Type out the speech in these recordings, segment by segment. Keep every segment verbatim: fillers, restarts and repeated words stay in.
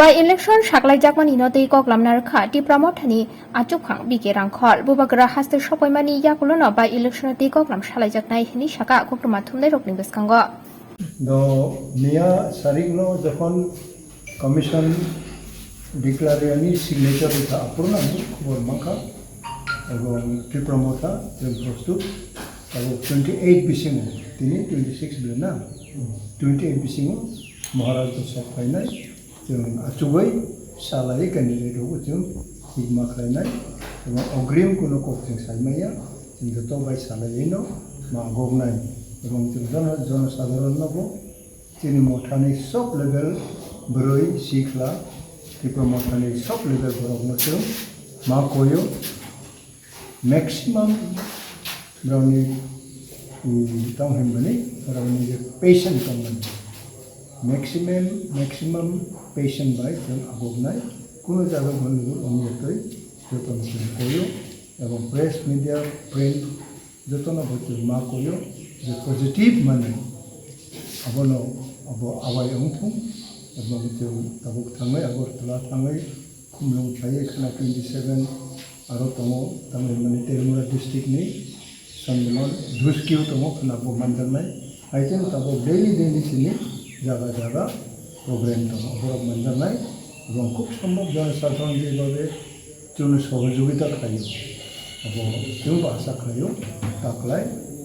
By election saklaijakmani no tei koklam narwkha Tipra Mothani achukphang B K Rangkhol. Bubagra haste sokpaimani yakulono by election tei koklam salaijaknai hwnwi saka koktwma thumnairokni bwskango. Do miya sarikno jokhon commission declare yani signature rikha, aphuru nang khobor mankha, ebong Tipra Motha chwng prostut, abo twenty eight bisingo, tini twenty six bele na, twenty eight bisingo Maharaj to sok phainai, chwng achugwi salai candidate rokbo chwng hikma khlainai, ebong ogrim kuno kok chwng saimaya, chwng joto bai salaiwi no ma goknai, ebong chwng jono, jono sadharon nobo chini mothani sob level bwrwi sikla, Tipra Mothani sob level borokno chwng ma koyo. Maximum borokni, mm, tong hwnmani, borokni je patient tongmani. Maximum, maximum patient bai chwng agoknai, kuno jaga bo nugwi ongya twi jotono chwng koyo, ebong press media, print, jotono bo chwng ma koyo, je positive manwi abono abo awai wngthung, ebong chwng tabuk thangwi Agartala thangwi Khumlung khlaiwi khwna twenty seven aro tongo, tamni hwnmani Telmura district ni Sonmilon Duskio tongo, khwna bo manjaknai. Hai khe tabuk daily daily chini jaga jaga program tongo, borok manjaknai. Ebong khub sombhob jono sadharon jebabe chwngno sohojogita khlaio, abo chwngbo asa khlaio, taklai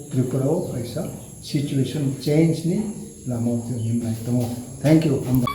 Tripura o kaisa situation change ni lama o chwng himnai tongo. Thank you, hambai.